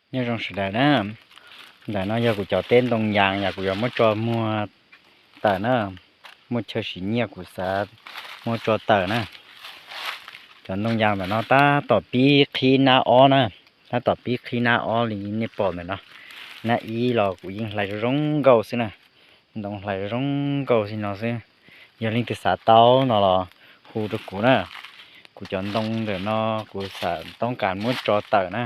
Nyob zoo sawv daws na, ntawm no yog kuv cov teb ntoo yas yam kuv yuav muab tso muag tawm na, muaj chaw siv nyiaj kuv xav muab tso tawm na. Cov ntoo yas ntawm no tab tom pib qhib nab ob na, tab tom pib qhib nab ob li nej pom ntawm no. Nab ib los kuv yeej hlais zoo zoo nkauj xwb na, ntoo hlais zoo zoo nkauj li no xwb. Yog leej twg xav tau no los hu rau kuv na, kuv cov ntoo ntawm no kuv xav toob kas muab tso tawm na.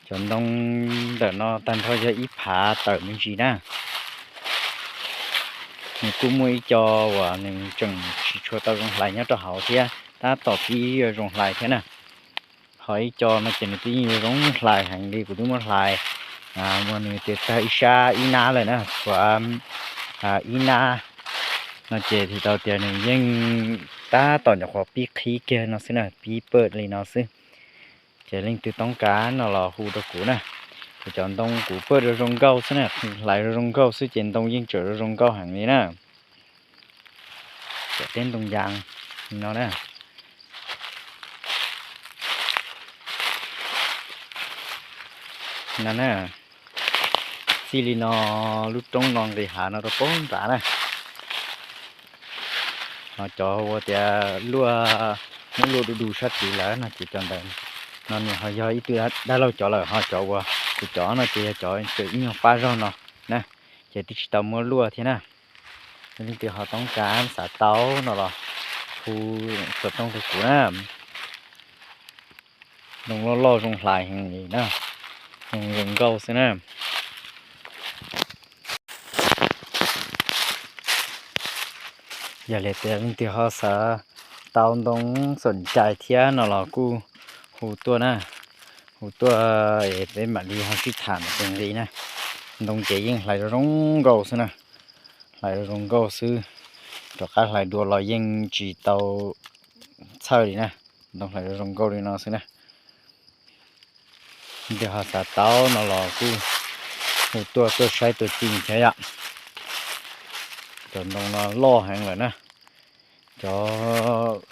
Cov ntoo ntawm no tag nrho yog ib phav tawm me ntsis na. Nws kuj muaj ib co uas nws tseem tsis tshua tau zoo hlais nyob rau hauv thiab, tab tom pib yuav zoo hlais thiab na. Ho ib co no ces nws twb yeej yuav zoo hlais heev li, kuv twb muab hlais uas nws tias tag ib sab ib nab lawm na, tshuav ib nab no ces thiaj tau tias nws yeej tab tom nyuam qhuav pib qhib kiag no xwb na, pib pawj li no xwb. Ces leej twg toob kas no los hu rau kuv na. Kuv cov ntoo kuv pawj zoo zoo nkauj xwb na, hlais zoo zoo nkauj xwb ces ntoo yeej tseem zoo zoo nkauj heev li na. Cov teb ntoo yas no na. No na, txij li no lub roob no nqis hav no rau pem nrad na. Ho cov uas tias luaj, muab luaj du du sab tid lawm no ces cov ntawd no nws ho yog ib tug dab laug cov lawm, ho cov uas kuv cov no ces yog cov tseem ib nyuag pab zog no na, ces twb tsis tau muab luaj thiab na. Leej twg ho toob kas xav tau no los hu xov tooj rau kuv na. Ntoo loj loj zoo hlais heev li na, ntoo zoo nkauj xwb na. Yog li tias leej twg ho xav tau ntoo xoom cai thiab no los kuj hu tuaj na, hu tuaj es peb mam li ho sib tham tus nqi na. Ntoo ces yeej hlais zoo zoo nkauj xwb na, hlais zoo zoo nkauj xwb, rov qab hlais dua los yeej tsis tau txhawj li na. Ntoo hlais zoo zoo nkauj li no xwb na. Leej twg ho xav tau no los kuj hu tuaj tuaj saib tuaj cig thiab yom. Cov ntoo no loj heev lawm na, cov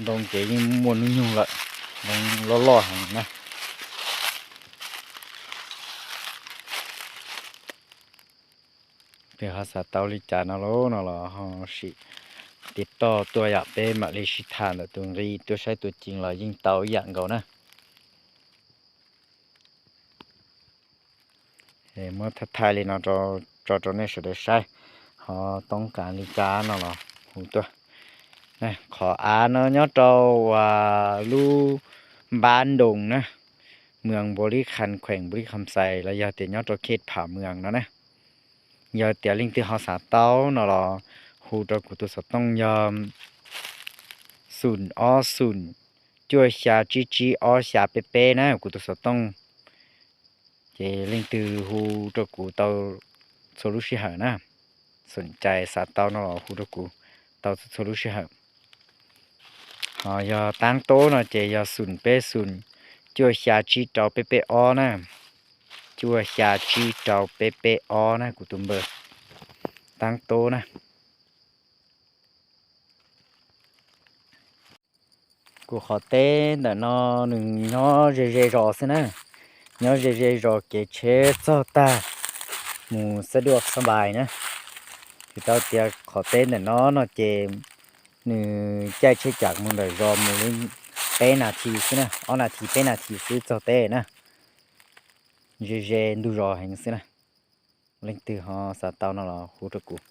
ntoo ces yeej muaj hnub nyoog lawm, ntoo loj loj heev na. Leej twg ho xav tau li cas no los, no los ho sim tiv toj tuaj yom, peb mam li sib tham ntawm tus nqi, tuaj saib tus ceev los yeej tau ib yam nkaus na. Muab thaij thaij li no tso rau nej sawv daws saib, ho toob kas li cas no los hu tuaj. Qhov av no nyob rau uas lub npab ntoo na, mwm Npaus Lis Kham, kheem Npaus Lis Kham Xais los yog tias nyob rau khej Pham Mwm no na. Yog tias leej twg ho xav tau no los hu rau kuv tus xov tooj yog xoom ob xoom cuaj xya tsib tsib ob xya peb peb na, kuv tus xov tooj. Ces leej twg hu rau kuv tau txhua lub sij hawm na. Xoom cai xav tau no los hu rau kuv tau txhua txhua lub sij hawm. Ho yog taab tob no ces yog xoom peb xoom cuaj xya tsib rau peb peb ob na, cuaj xya tsib rau peb peb ob na kuv tus npawb taab tob na. Kuv qhov teb ntawm no nws nyob ze ze zos xwb na, nyob ze ze zos kev tsheb txog tag mus xab duaj xab npais na. Tsis tau tias qhov teb ntawm no no ces nws caij tsheb cav mus ntawm zos mus li peb nas this xwb na, ob nas this peb nas this xwb txog teb na. Ze ze ntug zos heev xwb na. Leej twg ho xav tau no los hu rau kuv.